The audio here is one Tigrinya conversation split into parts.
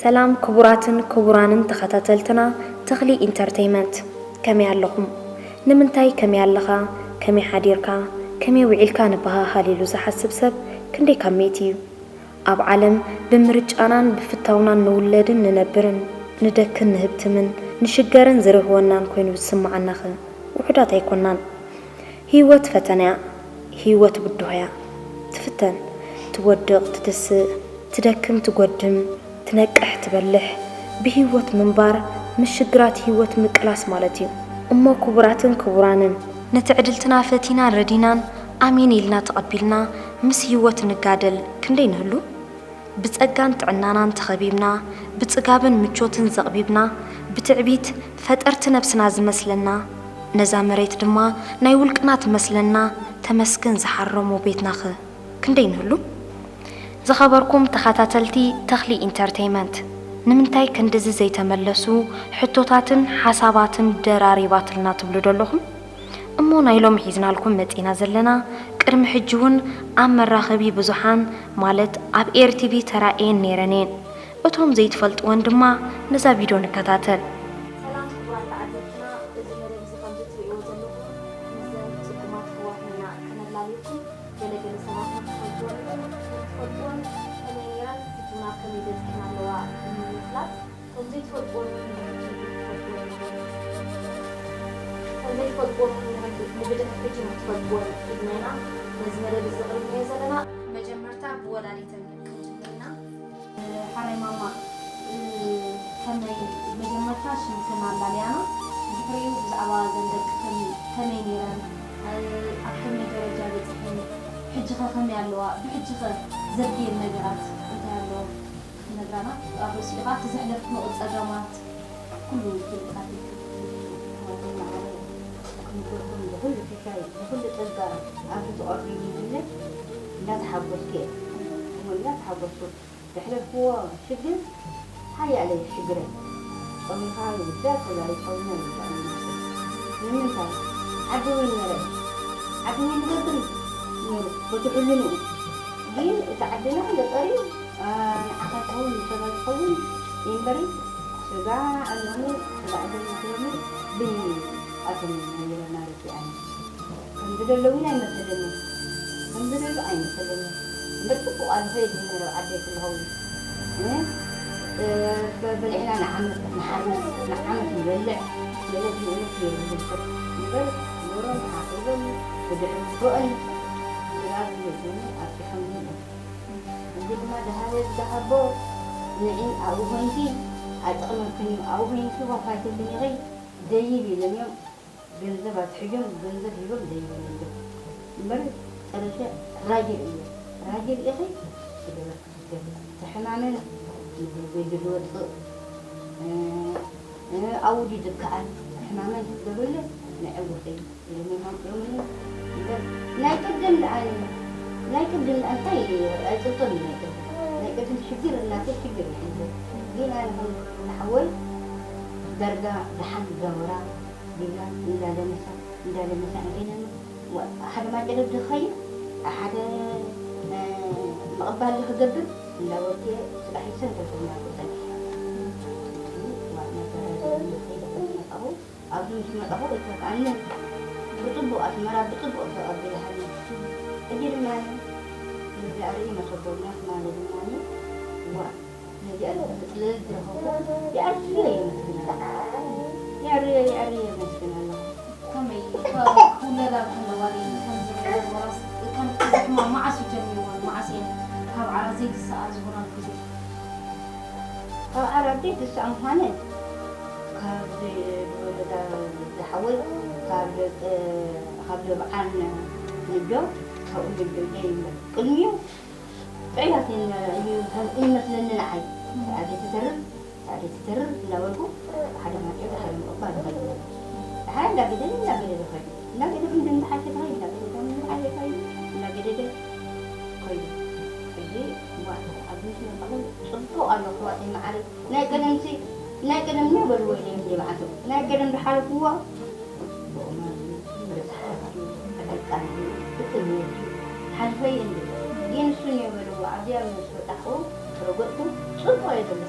ሰላም ክቡራትን ክቡራንን ተኸታተልትና ተኽሊ ኢንተርተይመንት፣ ከመይ ኣለኹም? ንምንታይ ከመይ ኣለኻ? ከመይ ሓዲርካ? ከመይ ውዒልካ ንበሃሃል ኢሉ ዝሓስብ ሰብ ክንደይ ካብ ሚእቲ እዩ? ኣብ ዓለም ብምርጫናን ብፍታውናን ንውለድን ንነብርን፣ ንደክን ንህብትምን፣ ንሽገርን ዝርህወናን ኮይኑ ዝስምዓናኸ ውሑዳት ኣይኮናን። ህይወት ፈተና እያ። ህይወት ብድሆ እያ። ትፍተን፣ ትወድቕ፣ ትትስእ፣ ትደክም፣ ትጎድም፣ ትነቅሕ፣ ትበልሕ። ብህይወት ምንባር ምስ ሽግራት ህይወት ምቅላስ ማለት እዩ። እሞ ክቡራትን ክቡራንን፣ ንትዕድልትና ፈቲናን ረዲናን ኣሜን ኢልና ተቐቢልና ምስ ህይወት ንጋደል ክንደይ ንህሉ? ብጸጋን ጥዕናናን ተኸቢብና፣ ብጽጋብን ምቾትን ዘቕቢብና፣ ብትዕቢት ፈጠርቲ ነብስና ዝመስለና፣ ነዛ መሬት ድማ ናይ ውልቅና ትመስለና፣ ተመስገን ዝሓረሞ ቤትናኸ ክንደይ ንህሉ? ዝኸበርኩም ተኸታተልቲ ተኽሊ ኢንተርተይመንት፣ ንምንታይ ክንድዚ ዘይተመለሱ ሕቶታትን ሓሳባትን ደራሪባትልና ትብሉ ዶ ኣለኹም? እሞ ናይ ሎሚ ሒዝናልኩም መጺና ዘለና፣ ቅድሚ ሕጂ እውን ኣብ መራኸቢ ብዙሓን ማለት ኣብ ኤርቲቪ ተራእየን ነይረን እየን። እቶም ዘይትፈልጥወን ድማ ነዛ ቪድዮ ንከታተል። ሰላም ክቡራት ተዓዘብትና፣ እዚ መደብ እዚ ከም እትርእይዎ ዘለኹም ምስዘን ጽጉማት ኣሕዋትና ከነላልየኩም፣ ገለገለ ሰባት ንክትፈልጥወን ኢኹም፣ ንክትፈልጥወን ከመይ ነይረን፣ ሕጂ ናብ ከመይ በጺሐን ኣለዋ ንምፍላጥ፣ ከም ዘይትፈልጥወን እውን ንድሕሪ ሕጂ ንክትፈልጥወን ኢኹም። ከም ዘይትፈልጥወን እውን ንድሕሪ ሕጂ ንክትፈልጥወን ኢልና ኢና ነዚ መደብ እዚ ዘቕርብናዮ ዘለና። መጀመርታ ብወላዲተን ክንጅምር ኢና። ሓራይ ማማ፣ እ፣ ከመይ መጀመርታ ሽምክን ኣላልያና፣ ድሕሪኡ ብዛዕባ እዘን ደቅኽን ከመይ ነይረን፣ እ፣ ኣብ ከመይ ደረጃ በጺሐን፣ ሕጂኸ ከመይ ኣለዋ፣ ብሕጂኸ ዘድልየን ነገራት እንታይ ኣለዎ ክትነግራና፣ ኣብ ርእሲኡ ኸዓ እቲ ዘሕለፍክንኦ ጸገማት ኩሉ ፍልጣት እዩ። ክንገርኩም ብኹሉ ፊሻይ፣ ብኹሉ ጸጋ ኣብዚ ተቐርቡ ይምድለ እንዳተሓጎስኩ እየ። እሞ እንዳተሓጎስኩ ዘሕለፍክዎ ሽግር ሓያለ ሽግረ ጸሚኻ ይውዳእ፣ ተጋሩ ጸሚና ይውዳእ። ንምንታይ? ዓዲ እውን ነረ፣ ዓዲ እውን ንገብር እዩ ነሩ፣ በቲ ሕልንኡ። ግን እቲ ዓድና ገጠር እዩ፣ አ፣ ንዓኻ ዝኸውን ንሰባ ዝኸውን ይንበሪ፣ ስጋ ኣለሙ፣ ስጋ ኣለሙ፣ ስጋ ኣለሙ፣ ብይ ኣቶም ነይረ ማለት እዩ። ኣነ ከም ዝደለዉ ኣይመሰለኒ፣ ከም ዝደሉ ኣይመሰለኒ። እምበር ጽቡቕ ኣሎ፣ ከይድ ዝነበረ ዓደይ ክለኸውን። እ፣ እ፣ በልዕና ንዓመት ንሓርስ፣ ንዓመት ንበልዕ፣ ንእለት ንእለት ነይሩ ዝርከብ። እምበር ዶሮን ሓፍዞን ብድሕሪ ዶኦን ስጋ ዝገዝኡኒ ኣብፂሖምኒ እዮም። እዚ ድማ ደሃበ ዝደሃቦ ንዒ ኣብኡ ኮይንኪ ኣይጠቕመክን እዩ፣ ኣብኡ ኮይንኪ ኮፋይትልኒ ኢኺ ደይብ ኢለንዮም። ገንዘብ ኣትሒዞም ገንዘብ ሂቦም ደይብ ኢለንዮም። እምበር ጨረሸ ራጊር እየ። ራጊር ኢኺ ዝገበርኪ ዝገብ ተሕማመን ንጉልጎይ ዝወፅእ፣ እ፣ እ፣ ኣውዲ ዝከኣል ተሕማመን ክትገብርለ ንዕውተይ። ናይ ቅድም ደኣ፣ ናይ ቅድም ደኣ እንታይ ኣይጽብጥን፣ ናይ ቅድም፣ ናይ ቅድም ሽግር እናተ ሽግር ይሕልፈ። ግን ኣነ ከም ንሓወይ ዳርጋ ደሓን ዛወራ ቢላ እንዳለመሳ፣ እንዳለመሳ እንዴና፣ ወ-፣ ሓደ ማጨዶ ዝኸይድ፣ ሓደ፣ እ፣ ምቕባል ክገብር እንዳወርድየ ጽባሕ ይሰን ተልተኛ ቁጸን። ዋና ተራይ ዝኸይድ መጣሁ። ኣብዚ ምስ መጻኹ ኣይከፍኣንን። ብጽቡቕ ኣስመራ ብጽቡቕ ተቐቢላትኒ። ሕጂ ድማ ነዚኣ ርኢ መሰጎኛ ትማሊ ድማ፣ ዋ፣ ነዚኣ ስለ ዝረኸብኩ የዐርየ የመስግን ኣለኹ። የዐርየ፣ የዐርየ የመስግን ኣለኹ። ከመይ፣ ከ-፣ ክውለዳ ከለዋ ድዩ ከምዚ ገይሩ ወራስ፣ ከም እዚ ሕማም መዓስ እዩ ጀሚርወን? መዓስ እየን ካብ ዓራት ዘይትስኣ ዝኾናሉ ግዜ? ካብ ዓራት ዘይትስኣ ምዃነን ካብ ዝወለዳ ዝሓወይ ካብ ደቂ፣ ካብ ደብዓን ንዶ፣ ካብኡ ንዶ ዘይምበር። ቅድሚኡ ጥዑያት እየን እዩ ይመስለኒ ንዓይ። ሰዓት ዘይትተርር፣ ሰዓት ዘይትተርር እናበልኩ ሓደ ማጭድ ሓደ ምቕባል ይኸይድ። ደሓር እንዳገደደ፣ እንዳገደደ ኸይዱ። እንዳገደደ፣ እንዳሓሸ ኸይዱ፣ እንዳገደደ፣ እንዳሓሸ ኸይዱ፣ እንዳገደደ ኸይዱ። ሕጂ እዋእ፣ ኣብዚ ምስ መጣኹ ጽቡቕ ኣሎ ኣሕዋተይ መዓረይ። ናይ ቀደምሲ፣ ናይ ቀደም እኒኦ በልዎ ኢለ እየ መዓቱ። ናይ ቀደም ዝሓለፍዎ ብቑመት ድዩ፣ ብርዝሓት ድዩ፣ ብዕቃን ድዩ፣ ብጥሜት ድዩ፣ ሓልፈይ እንዲ። ግን እሱ እኒኦ በልዎ፣ ኣብዚኣ ምስ በጻሕኩ፣ ረገጽኩ፣ ጽቡቕ እየ ዘሎ።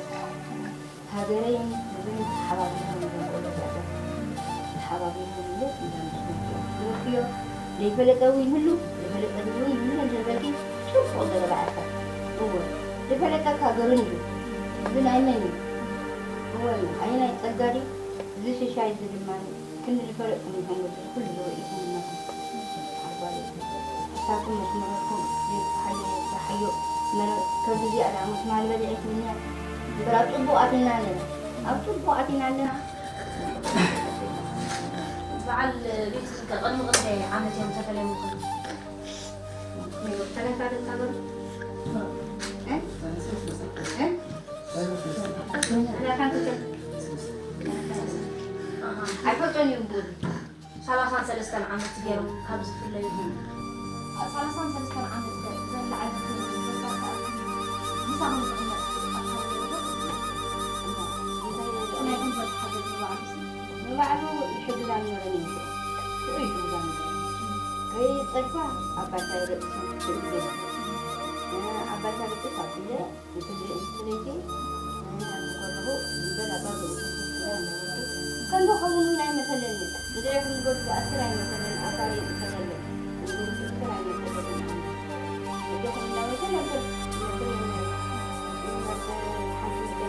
ሃገረይን ህዝበይን ተሓባቢርኩም ዘንቆሎ ዘዕገብ ተሓባቢርኩም ኢለ እንዳመስገንኩ እየ። ዝወፍዮ ዘይፈለጠ እውን ይህሉ፣ ዝፈለጠ እውን ይህሉ እንተበልኪ ጽቡቕ ዘረባ ኢኻ። እወ፣ ዝፈለጠካ ገሩን እዩ። እዚ ናይ መን እዩ? እወ፣ ኣየናይ ጸጋ ድዩ? እዚ ሽሻይ እዚ ድማ ክንዲ ዝፈለጥኩም ኢኹም፣ እዚ ኩሉ ዝርእይኩም ኣለኹም። ኣታ መስመረኩም ዘይተሓዮ የስርሓዮ። መረ-፣ ከምዚ እዚኣ ደኣ መስማል በሊዐትኒ እያ። እምበር ኣብ ጽቡቕ ኣቲና ኣለና። ኣብ ጽቡቕ ኣቲና ኣለና። በዓል ቤትኺ ከ ቅድሚ ክንደይ ዓመት እዮም ተፈለዩኹም? ሰላሳ ደቂቕ በሉ። እ? እ? ሰላሳ ደቂቕ። ኣሃ። ኣይፈልጦን እዮም ብኡ። ሰላሳን ሰለስተን ዓመት ገይሮም ካብ ዝፍለዩ። ሰላሳን ሰለስተን ዓመት ከ ዘላዓለ ምሳኹም ዝቕመጥ ናይኩም ዘተሓዘ ንባዕሉ ይሕግዛ ነበረ ነይሩ። ሽዑ ይሕግዛ ነበረ። ከይጸድፋ ኣብ ባይታ ይረጥሰን ትብል ገለ። ኣብ ባይታ ይረጥስ ኣብለ ንክልኤ ሰበይቲ፣ ኣነ ኣብ ከለኹ እምበር ኣባ ዝእቱ ስለ ነበርኩ፣ ከም ዝኸውን እውን ኣይመሰለንን። እንድዒ ክንገዱ ዝኣስር ኣይመሰለንን፣ ኣባሪ ይእሰረለይ። ክንገዱ ዝእስር ኣይመሰለንን። ሕጂ ኹን እናበልኩ ነበር፣ ነበር የለን። ነበር ሓንቲ እያ፣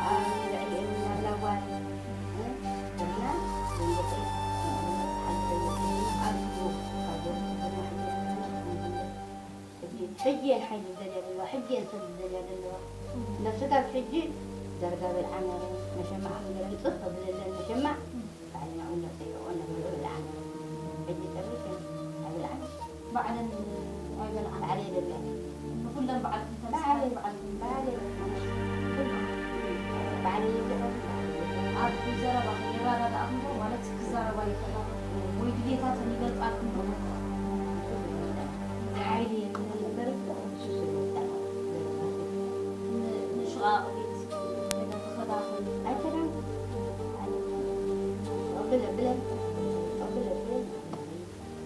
ኣብ ልዕሊኤን እናላጓል። ደህና ደንገጠ። ሓንቲ ሰበይቲ ኣብ ካብ ገዛ ሕጂ ሕጂ እየን ሓይሊ ዝደልያ ዘለዋ፣ ሕጂ እየን ሰብ ዝደልያ ዘለዋ። እም። ነፍሲ ካብ ሕጂ ዳርጋ በልዓ ነረን፣ መሸማዕ ከም ገረን ጽፍ ከብለለን መሸማዕ፣ እም። ባዕልና እውን ነጸይቖ ነብልዑ በልዓ ነረን። ሕጂ ጨሪሰን ኣይበልዓን። ባዕለን ኣይበልዓን። ባዕለይ የብለዕን። ንኹለን ባዕልክን ተምስሓ ባዕለይ፣ ባዕልክን። ባዕለይ። ባዕለይ የብለዕን። ኣብ ዘረባ የረዳድኣኹም ዶ ማለት ክዛረባ ይኽእላ ወይ ድሌታተን ይገልጻልኩም ዶ? ሓይሊ የብለን እምበር እኮ እሱ ስለ ዝጠልዓ ዘረባ ን-፣ ንሽቓቕ ቤት ገለ ትኸዳ ኾይኑ ኣይከዳን። ኣነ እቕብል የብለን። እቕብል የብለን።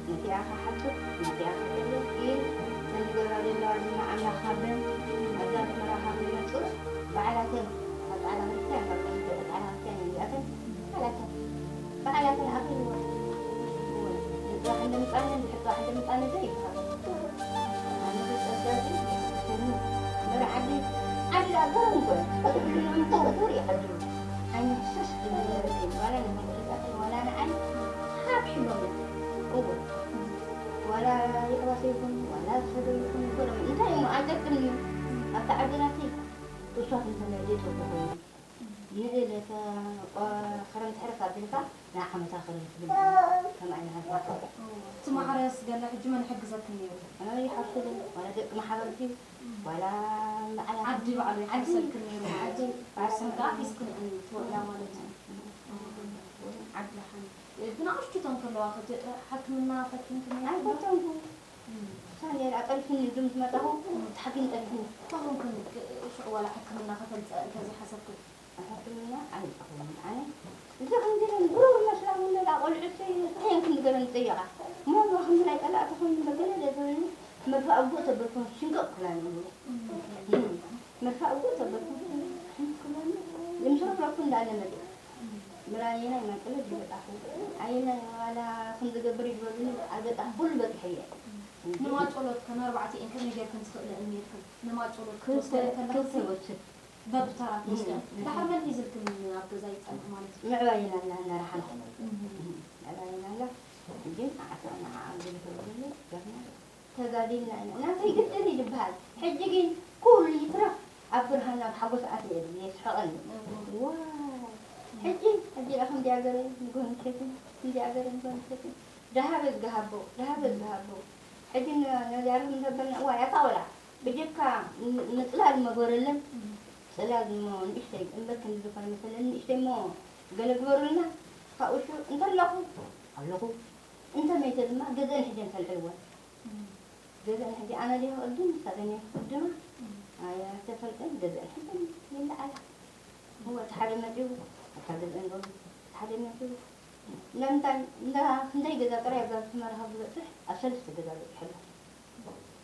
ነቲኣ ክሓትት፣ ነቲኣ ክጠልብ፣ ግን እተን ዝገብራ ዘለዋ ድማ ኣምላኽ ሃበን። ኣብዛ ኣስመራ ካብ ዝመጹ ባዕላተን፣ ኣብ ጻዕዳ ክርስትያን፣ ካብ ጻዕዳ ክርስትያን እየን እዚኣተን። ባዕላተን፣ ባዕላተን ኣኺልወን። ንጽባሕ እንደምጻነ፣ ንድሕሪ ጽባሕ እንደምጻነ ዘይበሃል። ኣነ ብጸጋ ግን ይሕስሰኒ። እምበር ዓዲ፣ ዓዲ ደኣ ገረም እኮ እዩ። እቲ ኩሉ ንምንታይ ዙር ይሓድሩ። ዓይኒ ፍስስ ዝብል ነገር እዩ። ዋላ ንመንቀሊታትን ዋላ ንዓይ ሓብሒቦም እዮም። እወ። ዋላ የሕዋት ይኹን፣ ዋላ ዝኸደ ይኹን፣ ይገርም። እንታይ እሞ ኣጋጥም እዩ። ኣብታ ዓድናሲ እሷ ክንተመልየ ጽቡቕ ኮይኑ። ንእለተ ቆ-፣ ክረምቲ ሕርስ ኣቢልካ ንዓመታ ክረምቲ ድማ ከም ኣይንሃልካ። እቲ ማሕረስ ገለ ሕጂ መን ይሕግዘክን ነይሩ? ኣይ፣ ሓፍተይ፣ ዋላ ደቂ ማሕበር ድዩ? ዋላ በዓል ዓዲ በዓሉ ዓዲ፣ ይሓርሰልክን ነይሩ ማለት ዓዲ፣ እዩ። በዓል ርስን ከኣ ሒዝክን ትወዕላ ማለት እዩ። ዓዲ። ደሓን። ብንኣሽቱ ተንከለዋ ከ ጀ-፣ ሕክምና ፈቲንክን ነይሩ? ኣይፈተንኩ። እም። ሳኔል ኣጠልፍኒ፣ እዙ ምስ መጣኹ፣ እም። ተሓኪም ጠልፍኒ። ተኾንክን ክ-፣ ሽዑ ዋላ ሕክምና ከተምጽእ እንተዘይሓሰብክን? ሕክምና ኣይምጻኹን ኣነ። እዚ ከምዚ ኢለን ብሩር መስላ እውን ነላ ቆልዑት እንታይ እየን ክንዲ ገለን ዝጽየቓ? እሞ እሞ ከምዚ ናይ ጸላእቲ ኮይኑ በገለ ደዘበኒ መድፋእ እጉእ ተበልኩ ሽንቅቕ ክብላኒ እሞ። መድፋእ እጉእ ተበልኩ ሽንቅቕ ክብላኒ። ዝምስርፍረኩ እንዳለ መጽእ። ምራየናይ ማንቅለ ዝመጣኹ። ኣየናይ ዋላ ከም ዝገብር ይግበሩኒ። ኣገጣ ኩሉ በጺሐ እየ። ንማጮሎት ከን ኣርባዕተ እየን ከመይ ጌርክን ትኽእለእን ኔርክን? ንማጮሎት ክልተ፣ ክትወስደን ከለኽሲ ክልተ ወስድ። በብተራ ትወስደን። እም፣ እም። ድሓር መን ሒዝልክን ኣብ ገዛ ይጸንሕ ማለት እዩ? ምዕባይና እና እናረሓና። እም። ምዕባይና ኣላ። ግን ኣዕሳ ንዓ ዝልከሉ ዘሎ ገርና ተጋዲልና ኢና። ናተይ ግድን እዩ ዝበሃል። ሕጂ ግን ኩሉ ይትረፍ ኣብ ብርሃን ኣብ ሓጎስ ኣትየ የስሕቐኒ። እም። ዋይ። ሕጂ፣ ሕጂ ኣ ክንዲ ኣገረ ንግሆ ምሸትን፣ ክንዲ ኣገረ ንግሆ ምሸትን። ደሃበ ዝገሃቦ፣ ደሃበ ዝገሃቦ። ሕጂ ን-፣ ነዚኣርም እንተበልና፣ እዋይ፣ ኣታ ቆልዓ፣ ብጀካ ን-፣ ንጽላል መጎረለን፣ እም። ጽላል እሞ ንእሽተይ፣ እምበር ክንዲ ዝኾነ መሰለን ንእሽተይ እሞ ገለ ግበሩልና፣ ካብኡ ሽዑ እንተለኹ፣ ኣለኹ፣ እንተመይተ ድማ ገዝአን ሒዘን ከልዕልወን። እም። ገዝአን ሕጂ ኣነ ድየ ክቕድም፣ ንሳተን እየን ክቕድማ። እም። ኣየ፣ ተፈልጠን ገዝአን ሒዘን ይለዓላ። እወ፣ እቲ ሓደ መጺኡ፣ ኣብታ ገዝአን ገሩ፣ እቲ ሓደ መጺኡ፣ ለምንታይ እንዳ ክንደይ ገዛ ጥራይ ኣብዛ ዝመርሃ ዝበጽሕ ኣብ ሰለስተ ገዛ በጺሐ ኣለኹ።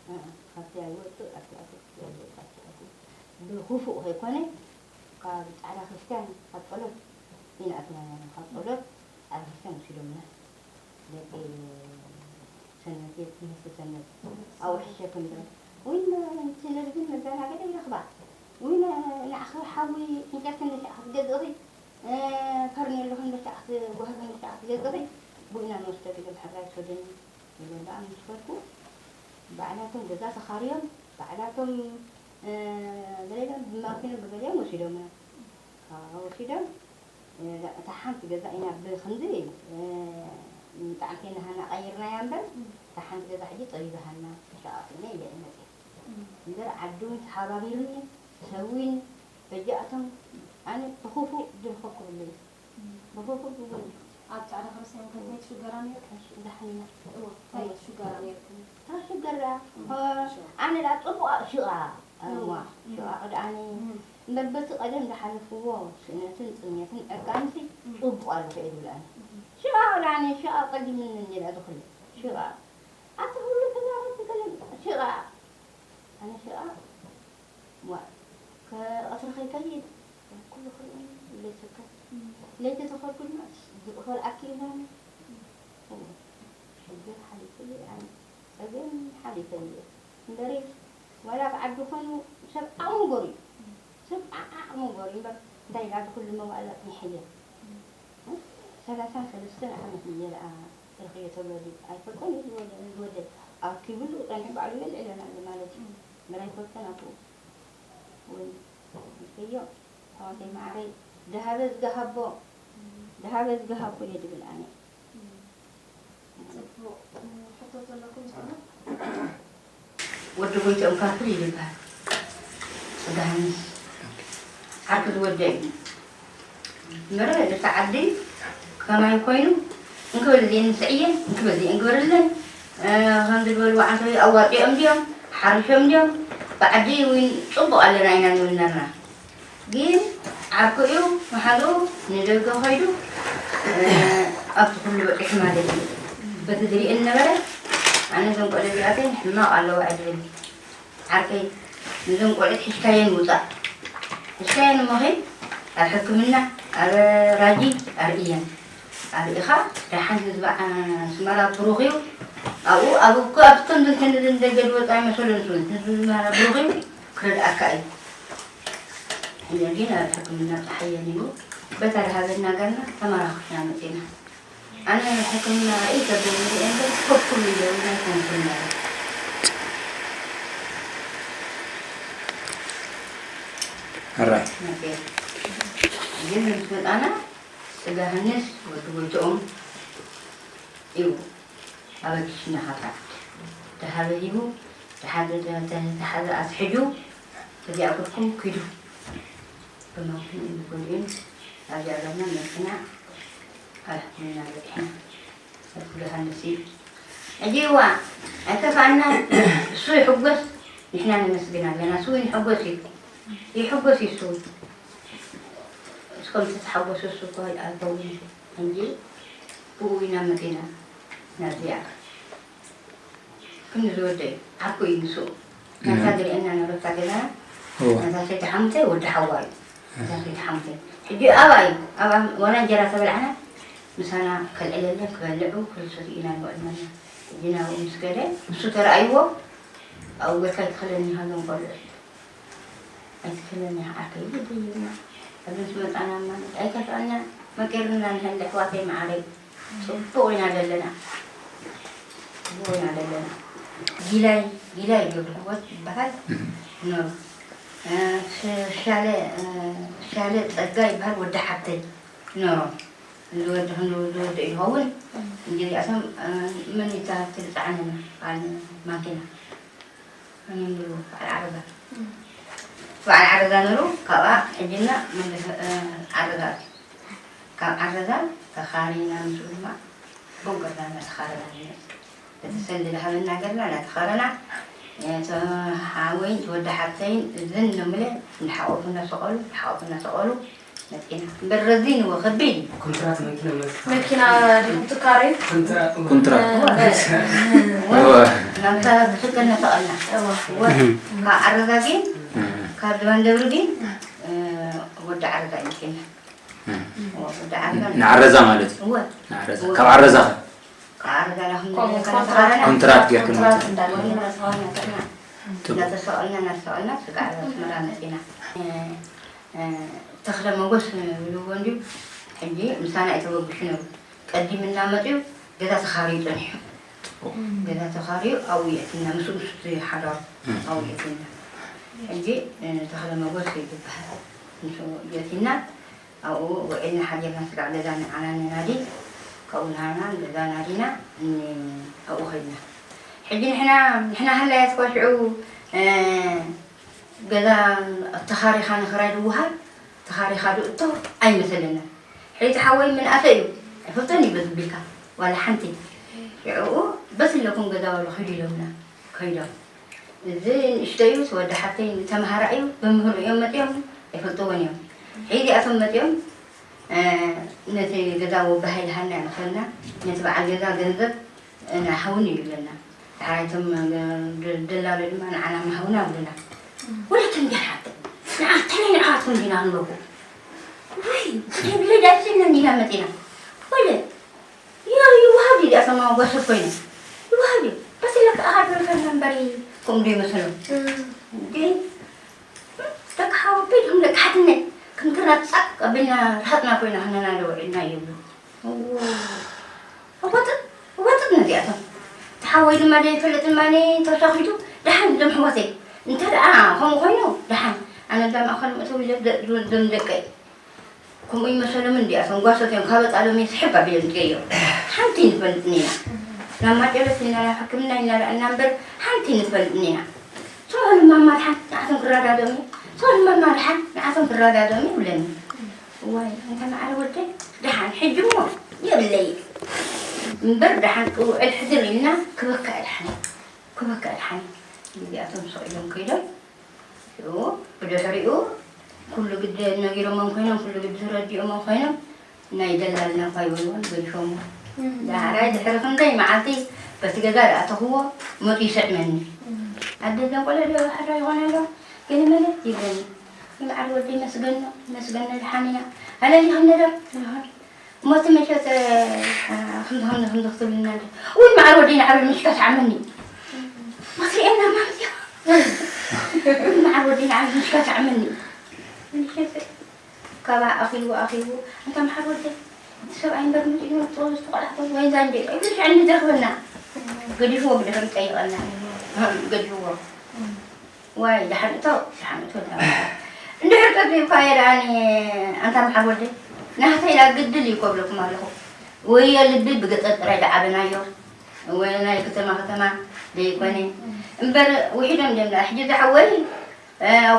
እ፣ ካብቲ ኣይወጽእ፣ ኣብቲ ኣትው፣ ኣብቲ ኣይወጽእ፣ ኣብቲ ኣትው። ብኽፉእ ከይኮነ፣ ካብ ጻዕዳ ክርስትያን ካብ ጸሎት ኢና ኣትናና፣ ካብ ጸሎት ኣብ ክርስትያን ወሲዶምና። ደቂ ሰነት፣ ትምህርቲ ሰነት ኣብኡ ሕሸ ክንብል። ወይ ን-፣ ቴሌቪዥን መዘናግዒ ይረኽባ። ወይ ን-፣ ንዓኺ ሓዊ ዕንጨይቲ ክንደሻዕ ክትገዝእኺ፣ እ፣ ፈርኔሎ ክንደሻዕ ክት-፣ ጓሂ ክንደሻዕ ክትገዝእኺ፣ ብኡ ኢና ንወስደኪ፣ ኢሎም ሕራይ ትወስደኒ። ኢሎም ደኣ ምስ ከድኩ፣ ባዕላቶም ገዛ ተኻርዮም፣ ባዕላቶም፣ እ፣ ገለ ኢሎም ብማኪና ብገሊኦም ወሲዶምና። ካብኡ ወሲዶም፣ እ፣ እታ ሓንቲ ገዛ ኢና ብኸምዚ፣ እ፣ ምጣዕም ከይናሃና ቀይርናያ እምበር፣ እታ ሓንቲ ገዛ ሕጂ ጠቢባሃና፣ ሸቓቕነ ኢለ እየ መፅየ። እምበር ዓዲ እውን ተሓባቢሩኒ፣ ሰብ እውን በጃቶም፣ ኣነ ብኽፉእ ዝረኸብኩ የብለይን። ብኽፉእ እውን ኣብ ጻዕዳ ክርስትያን ከመይ ትሽገራ ነይርክን? ዳሕና። እወ፣ እንታይ እወ። ትሽገራ ነይርክን? ካብ ሽገራ፣ እም፣ እ፣ ሽገራ። ኣነ ዳ ጽቡቕ ሽቓ፣ እም፣ እዋ፣ እም። ሽቓ ክድኣኒ። እም። እምበር በቲ ቀደም ዝሓለፍዎ ስእነትን ጥሜትን ዕርቃንሲ እም። ጽቡቕ ኣሎ ከይዱ ብለኣኒ። እም። ሽቓ ክድኣኒ፣ ሽቓ ቀዲምኒ እንዲላ ዝኽእል። ሽቓ። ኣቲ ኩሉ ተዛረብቲ ከለም ሽቓ። ኣነ ሽቓ። ዋ፣ ከ-፣ ቀትሪ ከይከይድ፣ ኩሉ ክርእየኒ፣ ለይቲ ከ-፣ እም። ለይቲ ተኸልኩ ድማ፣ ዝቕፈል ኣኪልና። እም። እዎ፣ ሽግር ሓሊፈ እየ፣ ኣነ ጸገም ሓሊፈ እየ። እምበሪ፣ ዋላ ኣብ ዓዲ ኾኑ፣ ሰብ ዓቕሙ ገሩ እዩ። እም። ሰብ ዓ-፣ ዓቕሙ ገሩ እዩ። እምበር፣ እንታይ ኢላ፣ ብኩሉ መዋእላ ጽኒሐ እየ። እም። እ? ሰላሳን ሰለስተን ዓመት እየ ደኣ ተረኺበ ተብሎ ድዩ? ኣይፈልጦን እዩ ዝወደ-፣ ዝወደ-፣ ኣርኪብሉ ጸኒሑ ባዕሉ የልዕለና ኣሎ ማለት እዩ። እም። እምበር ኣይፈልጦን ኣብኡ። ወይ ይፈዮ፣ ኣዋተይ መዓረይ፣ ደሃበ ዝገሃቦ፣ እም። ደሃበ ዝገሃቦ እየ ድብል ኣነ። እም። ጽቡቕ፣ እ፣ ሕቶ ዘለኩም ዝኾነ? ወዲ ጎይትኦም ካፍል ይበሃል። ጽጋሃንስ ዓርኪ ዝወደ እዩ። እምበር እቲ ዓዲ ከማይ ኮይኑ፣ እንክብል እዚአን ንስዕየን፣ እንክብል እዚአን ግበርለን፣ እ፣ ከምዚ ዝበልዎ ዓንተቦይ ኣዋጺኦም ድዮም፣ ሓሪሾም ድዮም፣ ብዓዲ እውን ጽቡቕ ኣለና ኢና ንብል ነርና። ግን ዓርኩ እዩ መሓዝኡ ንደገ ከይዱ፣ እ፣ ኣብቲ ኩሉ በጺሑ ማለት እዩ። በቲ ዝርእየኒ ነበረ፣ ኣነ እዞም ቆልዑ እዚኣተይ ሕማቕ ኣለዋ እየ ዝብል። ዓርከይ፣ ነዞም ቆልዑት ሒዝካየን ውጻእ። ሒዝካየን እሞ ኺድ ኣብ ሕክምና፣ ኣብ ራጂ ኣርእየን። ኣርኢኻ ደሓን ህዝቢ ዓ-፣ ኣስመራ ብሩኽ እዩ። ኣብኡ፣ ኣብ እኮ ኣብቶም ዝንትን ዝንደገድ ወጻኢ መሰሉ ንሱ ህዝቢ ኣስመራ ብሩኽ እዩ፣ ክረድኣካ እዩ። ሕጂ ግን ኣብ ሕክምና ጸሓየን እዩ። በታ ዝሃበና ገርና ተመራኺስና መጺና። ኣነ ሕክምና ርእይ ከብደኒ እየ እምበር ኮፍ ክብሉ እዮም ኣይኮንኩን ማለት። ሕራይ። ነበር። ግን ምስ መጻና ስጋ ሃንስ ወዲ ጎይትኦም እዩ ኣበጊስና ሃብታ። ደሃበ ሂቡ፣ ደሓ-፣ ደ-፣ ደ-፣ ደ-፣ ደሓዘ ኣስሒዱ፣ እዚኣ ኩልኩም ኪዱ። ብማኪን እዩ ጎድኡን፣ ኣብዚኣ ገርና መኪና ኣብ ሕክምና በጺሕና። ወዲ ዮሃንስ እዩ። ሕጂ እዋ፣ ኣይከፍኣና፣ እሱ ይሕጎስ፣ ንሕና ነመስግን ኣለና። እሱ እውን ይሕጎስ እዩ። ይሕጎስ እዩ እሱ እውን። እስኮም ተተሓጎሱ እሱ እኮ ኣይከውንን። ሕጂ ብኡ ኢና መጺና ናብዚኣ። ክንዲ ዝወደ እዩ። ዓርኩ እዩ ንሱ። ናታ እም። ዝርእየና ነበርታ ገዛና። እዎ። ናታ ሰይቲ ሓሙተይ ወዲ ሓዋ እዩ። እም። ናታ ሰይቲ ሓሙተይ። ሕጂ ኣብኣ እዩ። ኣብኣ ዋላ እንጀራ ተበላዕና ምሳና ከልዕለለን ክበልዑ ክልሰቱ ኢና ንውዕል ነርና። ሕጂ ናብኡ ምስ ከደ ንሱ ተረኣይዎ ኣብኡ ገርካ ኣይትኽለኒ ሃዞም ቆልዑ። ኣይትክለኒ ዓርከይ፣ ግዲ ኢልና። ኣብዚ ምስ መጻና እማ ኣይከፍኣና፣ መቂርና ንህሊ ኣሕዋተይ መዓረይ። ጽቡቕ ኢና ዘለና። ጽቡቕ ኢና ዘለና። ጊላይ፣ ጊላይ ገብረህይወት ይበሃል። እም። ኖ። እ፣ ሸ-፣ ሻለ፣ እ፣ ሻለ ጸጋ ይበሃል ወዲ ሓብተይ። ኖ። ዝወዲ፣ ዝወዲ ይኸውን። እም። እንግዲህ ኣቶም፣ እ፣ መን ይታ ትልጻዕነና? በዓል ማኪና። መን ይብሉ? በዓል ዓረዛ። እም። በዓል ዓረዛ ነሩ፣ ካብኣ ሕጅና መለሰ፣ እ፣ ዓረዛ ኣትዩ። ካብ ዓረዛ ተኻሪና ምስኡ ድማ ቦንቀርና እናተኻረና ንመጽእ። እቲ ሰልዲ ዝሃበና ገርና እናተኻረና፣ እቲ ሓወይን እቲ ወዲ ሓብተይን እዝን ንምለ እንዳሓቆፉ እናሰቐሉ፣ እንዳሓቆፉ እናሰቐሉ መጺና። እምበር ረዚን እዎ ከቢድ እዩ። ኮንትራት መኪና ማለት መኪና ድኹም ትካረዩ? ኮንትራት። ኮንትራት። እ፣ እ፣ እወ። ናብታ ብስልኪ እናሰቐልና። እወ። እወ። እህ። ካብ ዓረዛ ግን፣ እህ። ካብ ዝባን ደብሪ ግን፣ እ፣ ወዲ ዓረዛ እዩ መፂና። እም። ወዲ ዓረዛ ንዓረዛ ማለት እዩ። እወ ንዓረዛ ካብ ዓረዛ ከ? ካብ ዓረዛ ዳኹም ኮን- ደሊኻ ኮንትራት ተኻረና። ኮንትራት ጌርኩም ኮንትራት መፂ- እንዳለ ወኒ መፅዋና ጥዕና ጥሩ። እናተሰቐልና እናተሰቐልና ስጋዕ ኣስመራ መፂና። እ፣ እ፣ ተኽለ መጎስ ይብልዎ እንድዩ። ሕጂ ምሳና እዩ ተበግሹ ነሩ። ቀዲምና መፅዩ ገዛ ተኻርዩ ፀኒሑ። ገዛ ተኻርዩ ኣብኡ የእትና ምስ ምስ ሓዳሩ ኣብኡ የእትና። ሕጂ እ፣ ተኽለ መጎስ ይበሃል። ምስ የእትና ኣብኡ ውዒልና ሓዲርና ስጋዕ ገዛ ንዓና ነናዲ ካብኡ ንሃና ገዛ ናዲና ን- ኣብኡ ኸድና። ሕጂ ንሕና ንሕና ሃላያት እኳ ሽዑ እ፣ ገዛ ተኻሪኻ ንኽራይ ዝወሃብ ተኻሪኻ ዶ እቶ ኣይመሰለና። ሕጂ ሓወይ ምንኣሰ እዩ ኣይፈልጦን እዩ በዚ ቢልካ ዋላ ሓንቲ። ሽዑኡ በስ ኣለኩም ገዛ በሉ ኺዱ ኢሎምና ከይዶም። እዚ ንእሽተይ እዩ፣ ወዲ ሓብተይ ተምሃራይ እዩ፣ መምህሩ እዮም መፂኦም ኣይፈልጥዎን እዮም። ሕዚ እዚኣቶም መፂኦም እ፣ ነቲ ገዛ ወባሃ ኢልሃና እዮም ክብልና፣ ነቲ በዓል ገዛ ገንዘብ ንዓኻ እውን እዩ ይብለና። ደሓር እቶም ደ- ደላሎ ድማ ንዓና ምሃቡና ይብሉና። ወለተን ቢሓት ንዓተን ንዓኻትኩም ዲና ክንበኩ ወይ ብለይ ዳብሲልና እንዲና መፂና ወለ ይወሃብ ድዩ ዲኣ ሰማ ጓሶት ኮይነ ይወሃብ ድዩ በስለ ከዓ ብረከና እምበሪ ከምኡ ዶ ይመስሎም ግን ደቂ ሓወቦይ ድኹም ደቂ ሓትነይ ክንክርና ፃቅ ኣቢልና ርሃፅና ኮይና ክነናደ ውዒልና ይብሉ። እወጥጥ እወጥጥ ነዚኣቶም እቲ ሓወይ ድማ ዘይፈልጥ ድማ ተሳኺቱ ደሓን ዞም ኣሕዋተይ እንተ ደኣ ከምኡ ኮይኑ ደሓን ኣነ እዛ ማእኸሎም እተው ኢለ ዞም ደቀይ ከምኡ ይመሰሎም እንዲኣቶም ጓሶት እዮም ካብ ኣፃሎም እየ ስሕብ ኣቢሎም ጥየዮም ሓንቲ ንፈልጥን ኢና ናብ ማጨሎት ኢልና ናብ ሕክምና ኢልና ደኣና እምበር ሓንቲ ንፈልጥን ኢና ሶል ማማ ደሓን ንዓቶም ክረዳድኦም እዩ ሶል ማማ ደሓን ንዓቶም ክረዳድኦም እዩ ይብለኒ እዋይ እንተ ማዕረ ወደይ ደሓን ሕጂ እሞ የብለይ እምበር ደሓን ውዕል ሕድር ኢልና ክበካ እድሓን ክበካ እድሓን እዚኣቶም ስቕ ኢሎም ከይዶም ሽዑ ብድሕሪኡ ኩሉ ግዲ ነጊሮሞም ኮይኖም ኩሉ ግዲ ተረዲኦሞ ኮይኖም ናይ ደላልና እኳ ይበልዎን ገዲፎሞ ዳሕራይ ድሕሪ ክንደይ መዓልቲ በቲ ገዛ ዝኣተኽዎ መፁ ይስዕመኒ ኣደ ዘን ቆልዑ ዶ ሕራ ይኾና ኣሎ ገለ መለ ይብለኒ ይመዓር ወደይ መስገኖ መስገኖ ድሓን ኢና ኣለሊ ክንደዶ እሞ እቲ መሸጥ ከምዚ ከምዚ ከምዚ ክትብልና እንደ እውን መዓር ወደይ ንዓብል ምሽ ከስዓመኒ ማትሪኤና ማለት እዩ እውን መዓር ወደይ ንዓብል ምሽ ከስዓመኒ ምሸጥ ካባ ኣኺቡ ኣኺቡ ኣንታ መሓር ወደይ እቲ ሰብኣይ እምበር ምፅኡ ዝመፅኦ ዝተቆላሕቶ ወይ ዛንጀ እዩ ሽዕኒ ዝረኽበና ገዲፍዎ ብድሕሪ ጠይቐና ገዲፍዎ ዋይ ደሓን እቶ ደሓን እቶ እንድሕር ጠፊእኳ እየ ደኣኒ ኣንታ መሓር ወደይ ናህተይ ኢላ ግድል እዩ ከብለኩም ኣለኹ ወዮ ልቢ ብገጠር ጥራይ ደዓበናዮ ወይ ናይ ከተማ ከተማ ደይኮነ እምበር ውሒዶም ደም ሕጂ ዝሓወይ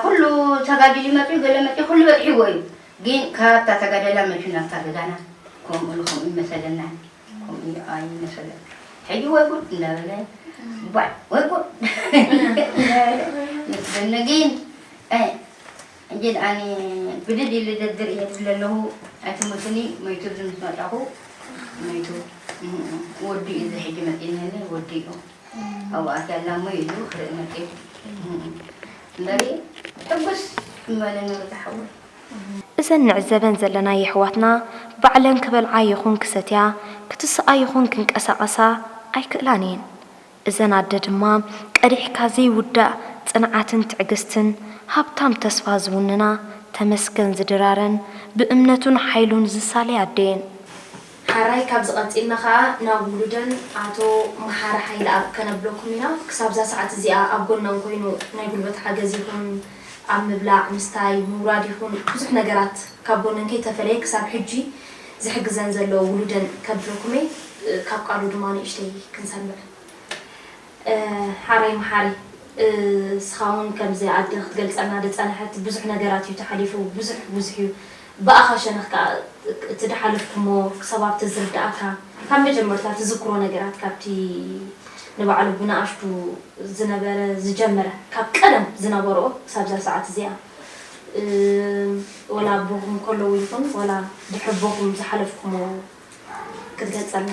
ኩሉ ተጋዲሉ መፅኡ ገለ መፅኡ ኩሉ በፅሕዎ እዩ ግን ካብታ ተጋደላ መፅኡ ናብታ ገዛና ከምኡ ንከምኡ ይመሰለና ከምኡ ኣይመሰለን ሕጂ ወይ ጉድ እንዳበለ ባዕ ወይ ጉድ እንዳበለ መስለኒ ግን ሕጂ ኣነ ብድድ ኢሉ ደድር እየ ዝብለ ኣለኹ ኣይትሞትኒ መይቱ ኣብዚ ምስ መጣኹ መይቱ ወዲ እዩ እዚ ሕጂ መፂኒ ወዲ እዩ ኣብኡ ኣትያ ኣላ እሞ ኢሉ ክርኢ መፅኡ እምበሪ ሕጉስ ምበለ ነሩ ዝሓወይ እዘን ንዕዘበን ዘለና የሕዋትና ባዕለን ክበልዓ ይኹን ክሰትያ ክትስኣ ይኹን ክንቀሳቐሳ ኣይክእላን እየን። እዘን ኣደ ድማ ቀዲሕካ ዘይውዳእ ጽንዓትን ትዕግስትን ሃብታም ተስፋ ዝውንና ተመስገን ዝድራረን ብእምነቱን ሓይሉን ዝሳለያ ኣደ እየን። ሓራይ ካብዚ ቀጺልና ከኣ ናብ ውሉደን ኣቶ መሓሪ ሓይለኣብ ከነብለኩም ኢና። ክሳብ እዛ ሰዓት እዚኣ ኣብ ጎነን ኮይኑ ናይ ጉልበት ሓገዝ ይኹን ኣብ ምብላዕ፣ ምስታይ፣ ምውራድ ይኹን ብዙሕ ነገራት ካብ ጎነን ከይተፈለየ ክሳብ ሕጂ ዝሕግዘን ዘሎ ውሉደን ከብለኩም እየ። ካብ ቃሉ ድማ ንእሽተይ ክንሰምዕ። ሓራይ መሓሪ፣ እስኻ እውን ከምዚ ኣደ ክትገልጸልና ዝጸንሐት ብዙሕ ነገራት እዩ ተሓሊፉ፣ ብዙሕ ብዙሕ እዩ። ብኣኻ ሸነኽ ከኣ እቲ ዝሓለፍኩሞ ክሳብ ኣብቲ ዝርድኣካ ካብ መጀመርታ ትዝክሮ ነገራት ካብቲ ንባዕሉ ብንኣሽቱ ዝነበረ ዝጀመረ ካብ ቀደም ዝነበርኦ ክሳብ እዛ ሰዓት እዚኣ ወላ ኣቦኹም ከለዉ ይኹን ወላ ድሕሪ ኣቦኹም ዝሓለፍኩሞ ክትገልጸልና።